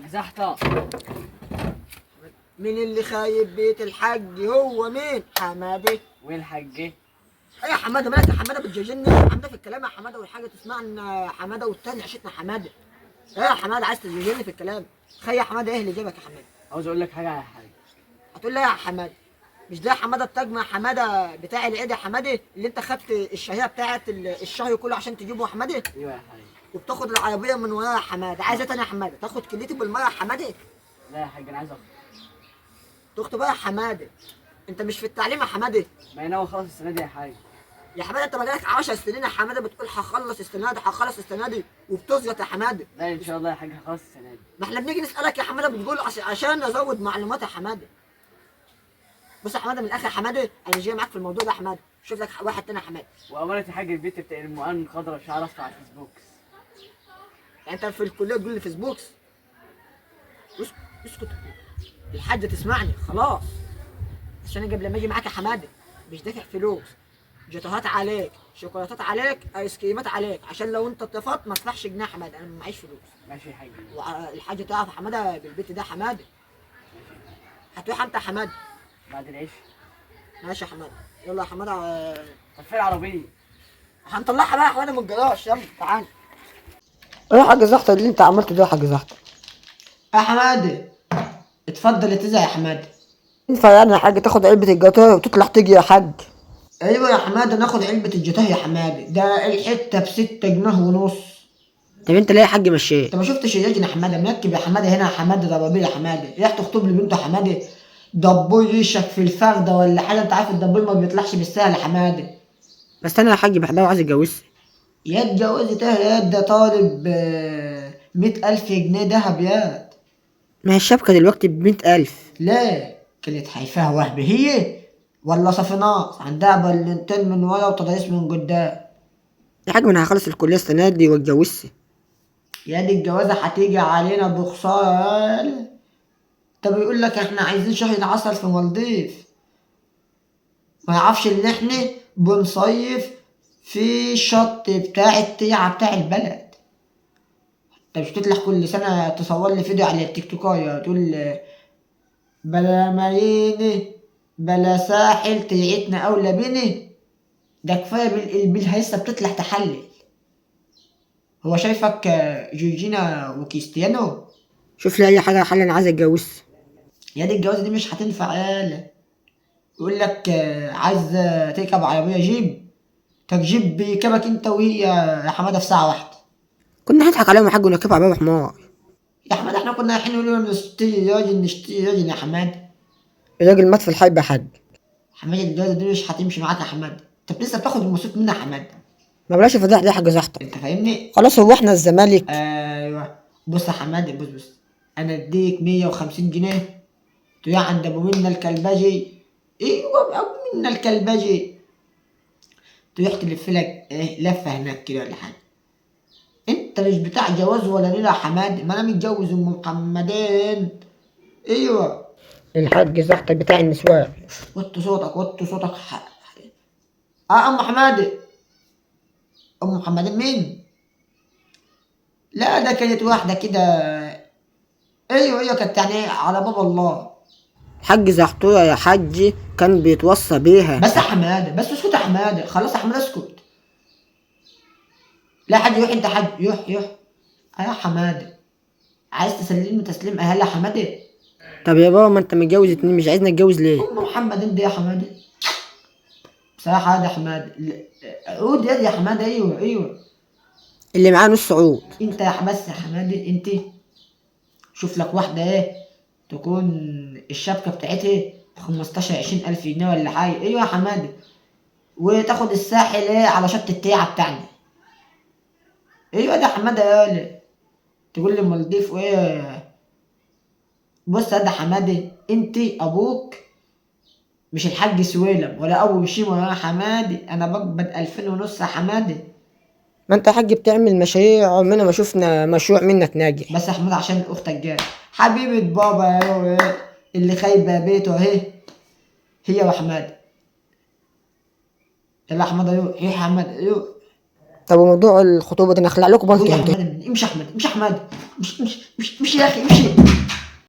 حاج زحطة. مين اللي خايب بيت الحاج؟ هو مين؟ حمادة. وين الحاج؟ ايه يا حمادة مالك يا حمادة بتجاجلني يا حمادة في الكلام يا حمادة، والحاجة تسمعنا حمادة والتاني عشتنا حمادة. ايه يا حمادة عايز تجاجلني في الكلام؟ خي يا حمادة، ايه اللي جابك يا حمادة؟ عاوز اقول لك حاجة يا حاج. هتقول لي يا حمادة مش ده حمادة التاج حمادة بتاع العيد يا حمادة، اللي انت خدت الشهية بتاعت الشهر كله عشان تجيبه يا حمادة؟ ايوه يا حاج. وبتاخد العربية من ورايا يا حمادة، عايز ايه تاني يا حمادة؟ تاخد كليتي بالمية يا حمادة؟ لا يا حاج انا عايز اخطب. تخطب بقى يا حمادة؟ انت مش في التعليم يا حمادة؟ ما انا خلاص السنة دي يا حاج. يا حمادة انت بقالك 10 سنين يا حمادة بتقول هخلص السنة دي هخلص السنة دي وبتزيط يا حمادة. لا ان شاء الله يا حاج هخلص السنة دي. ما احنا بنيجي نسالك يا حمادة بتقول عشان ازود معلومات يا حمادة. بص يا حمادة من الاخر يا حمادة انا مش جاي معاك في الموضوع ده يا حمادة، شوف لك واحد تاني يا حمادة. وامانه يا حاج البيت بتاع المؤن خضرا شعر اصفر على الفيسبوك. يعني انت في الكلية تقول لي فيسبوكس؟ اسكت اسكت الحاجة تسمعني خلاص، عشان انا قبل ما اجي معاك يا حمادة مش دافع فلوس، جاتوهات عليك، شوكولاتات عليك، ايس كريمات عليك، عشان لو انت اتفقت ما تدفعش جنيه يا حمادة، انا ما معيش فلوس. ماشي يا حاج. والحاجة تعرف يا حمادة بالبيت ده يا حمادة. هتروح امتى يا حمادة؟ بعد العيش. ماشي يا حمادة، يلا يا حمادة. طب فين العربية؟ هنطلعها بقى يا حمادة من الجراج، يلا تعالى. ايه يا حاج زحطه اللي انت عملته ده يا حاج زحطه؟ يا حمادة اتفضل اتزع يا حمادة. ينفع يعني يا حاج تاخد علبة الجاتوه وتطلع تيجي يا حاج؟ ايوه يا حمادة ناخد علبة الجاتوه يا حمادة، ده الحتة ب6.5 جنيه. طب انت ليه يا حاج مشيت؟ انت ما شفتش الراجل يا حمادة مركب يا حمادة هنا يا حمادة ضبابير يا حمادة، رايح تخطب لي بنته يا حمادة، دبور ريشك في الفخده ولا حاجة، انت عارف الدبور ما بيطلعش بالسهل يا حمادة. بس انا يا حاج بحبها وعايز اتجوزها. يا اتجوزت ايه يا ده طالب 100,000 جنيه دهب يا. ما هي الشبكة دلوقتي ب100,000. لا كانت حيفاها وهب هي ولا صفيناس عندها بلنتين من ورا وتضاريس من قدام. يا حاج ما انا هخلص الكلية السنة دي واتجوزها. يا دي الجوازه هتيجي علينا بخسارة. طب يقول لك احنا عايزين شهر عسل في المالديف، ما يعرفش ان احنا بنصيف في الشط بتاع التيعة بتاع البلد. انت مش بتطلع كل سنة تصور لي فيديو على التيك توك تقول بلا ماريني بلا ساحل تيعتنا اولى بيني؟ ده كفاية بالهيصه بتطلع تحلل. هو شايفك جورجينا وكريستيانو؟ شوف لي اي حاجة يا حل انا عايز اتجوز. يا دي الجوازه دي مش هتنفع يالا. يقول لك عايز تركب عربية جيب، طب جيب بيركبك انت وهي يا حمادة في ساعة واحدة. كنا هنضحك عليهم يا حاج ونركب عربية حمار. يا حمادة احنا كنا رايحين نقول نشتري راجل نشتري راجل يا حمادة. الراجل مات في الحرب يا حاج. حمادة الجوازه دي مش هتمشي معاك يا حمادة، انت لسه بتاخد المصروف منها يا حمادة. ما بلاش الفضيحة دي يا حاج زحطه. انت فاهمني؟ خلاص هو احنا الزمالك. ايوه بص يا حمادة، بص بص انا اديك 150 جنيه تروح عند ابو منا الكلبجي. ايوه ابو منا الكلبجي، تروح تلف لك ايه لفه هناك كده ولا حاجة. انت مش بتاع جواز ولا ليلة يا حمادة، ما انا متجوز ام محمدين. ايوه الحاج زحطه بتاع النسوان. وطي صوتك وطي صوتك. ام حمادة. ام محمدين مين؟ لا ده كانت واحدة كده. ايوه ايوه كانت يعني على باب الله. الحاج زحطوره يا حاج كان بيتوصى بيها. بس يا حمادة بس اسكت يا حمادة، خلاص يا حمادة اسكت. لا حاج يروح انت حاج يروح يروح. يا حمادة عايز تسلمني تسليم اهل يا حمادة؟ طب يا بابا ما انت متجوز اتنين مش عايزني اتجوز ليه؟ ام محمد انت يا حمادة بصراحة يا حمادة عود يا حمادة. ايوه ايوه اللي معاه نص عود. انت يا بس يا حمادة انت شوف لك واحدة ايه تكون الشبكة بتاعتها 15 20 الف جنيه ولا حاجة. ايوه يا حمادة، وتاخد الساحل ايه على شط التيعه بتاعنا. ايوه ده حمادة يالا تقول لي المالديف وايه. بص يا ده حمادة انت ابوك مش الحاج سويلم ولا ابو هشيم ولا حمادة، انا بقبض 2500 يا حمادة. ما انت يا حاج بتعمل مشاريع عمرنا ما شفنا مشروع منك ناجح. بس يا حمادة عشان اختك جاية حبيبه بابا يا اللي خايبة بيته اهي هي وحماده. يلا يا حمادة يو يا حمادة يو. طب وموضوع الخطوبة ده نخلع لكم بنك. امشي يا حمادة امشي يا حمادة، امشي يا حمادة، مش مش مش مش يا اخي مش.